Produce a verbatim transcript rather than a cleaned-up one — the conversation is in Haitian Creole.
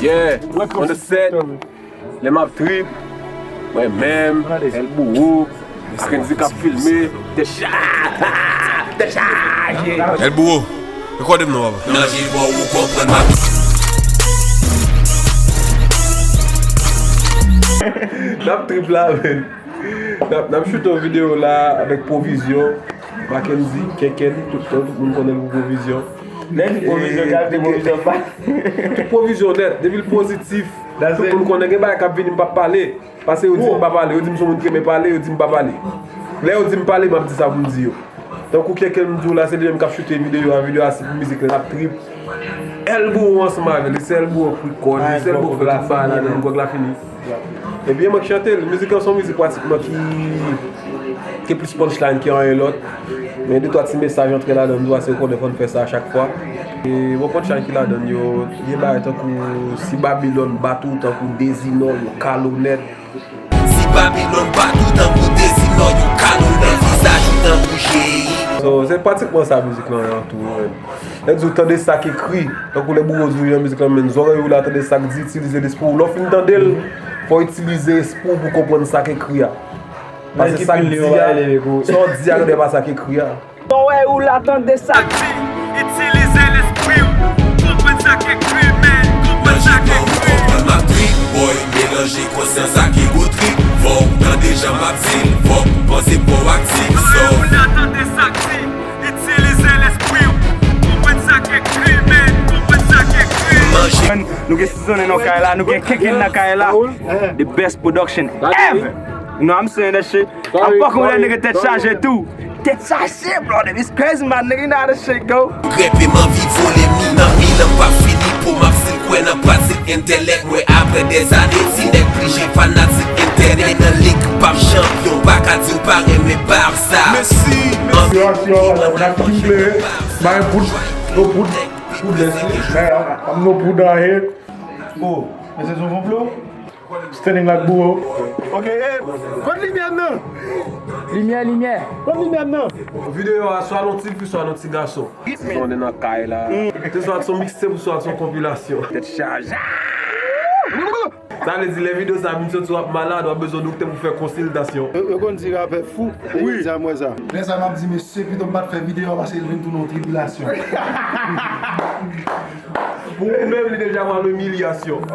Yeah, on the set. Lè m ap trip, mwen menm, El Bouro, Kendy k ap filme, tèt chaje, tèt chaje. El Bouro, rekòde m non, papa. Nan jibò ou konprann m ap. N ap trip la, menn. N ap, n ap choute yon videyo la avèk Pwovizyon, Mackendy, Kenken, tout, tout moun konnen l pou Pwovizyon. Lè di Pwovizyon, kalite Pwovizyon pa. Tout Pwovizyon nèt, depi l pozitif. Tout moun konnen gen bagay k ap vini, m p ap pale. Paske yo di m pa pale, yo di m se yon moun ki renmen pale, yo di m pa pale. Lè yo di m pale, m ap di sa pou m di yo. Tankou Kenken m di w la, se li menm k ap choute videyo a, videyo a se pou mizik la, l ap trip. El Bouro ansanm avè l, se El Bouro k rekòd, se El Bouro k fè tout bagay ladan l, gwòg la fini. Ebyen, mwen k chante l. Mizik lan se yon mizik pratikman ki, ki plis punchline ke anyen lòt. Men de twa ti mesaj antre ladan l, m di w se konnen fò n fè sa a chak fwa. E bon punchline ki ladan l yo, gen bagay tankou si Babilòn bat ou tankou Dezinò, yo kale w nèt. Si Babilòn bat ou tankou Dezinò, yo kale w nèt, vizaj ou tankou Jeyik. So, se pratikman sa mizik lan an tou, man. Lè di w tande sa k ekri, tankou lè Bouro di w nan mizik lan, men zòrèy ou la tande sa k di, itilize lespri w. Lè w fin tande l, fò w itilize espri w pou w konprann sa k ekri a. Paske sa k di a, sa w di a, tande pa sa k ekri a. Zòrèy ou la tande sa k di, itilize lespri w, konprann sa k ekri, men konprann sa k ekri. Konprann m ap trip, boy, melanje konsyans ak ego trip. Fò w tande jan m ap di l, fò w panse pwowaktif. Zòrèy ou la tande sa k di, itilize lespri w, konprann sa k ekri, men konprann sa k ekri. Manje. Nou gen Sizonnen nan kay la, nou gen Kenken nan kay la. The best production ever. You know what I'm saying? That shit. An poko wè nèg tèt chaje tou. Tèt chaje, bro. It's crazy, man. Nigga, you know how this shit go. Grèpe m anvi vole mi nan mi nan m p ap fini pou m ap sil kwè nan pratik entèlèk mwen apre dèzane. Ti nèg blije fanatik entènèt nan lig p ap chanpyon. Pa ka di w pa renmen Barça. Mesi. Yo, yo, n ap triple. Bay poud, no poud. Poud, yes. Hey, I'm no poud out here. Oh, men se sou fon flo? Standing like Bouro. Ok, eh, kot limyè m nan? Limyè, limyè. Kot limyè m nan? Videyo a swa l on ti fi, swa l on ti gason. Sizonnen nan kay la. Se swa l se yon mixtape, swa l se yon konpilasyon. Tèt chaje. Sa vle di, lè videyo sa vin soti, w ap malad, w ap bezwen doktè pou fè konsiltasyon. Yo, yo konn di rapè fou. Wi. Yo di a mwen sa. Lè sa m ap di, mesye, pito m pa t fè videyo a paske l vin tounen yon tribilasyon. Pou ou menm, li deja pral yon imilyasyon.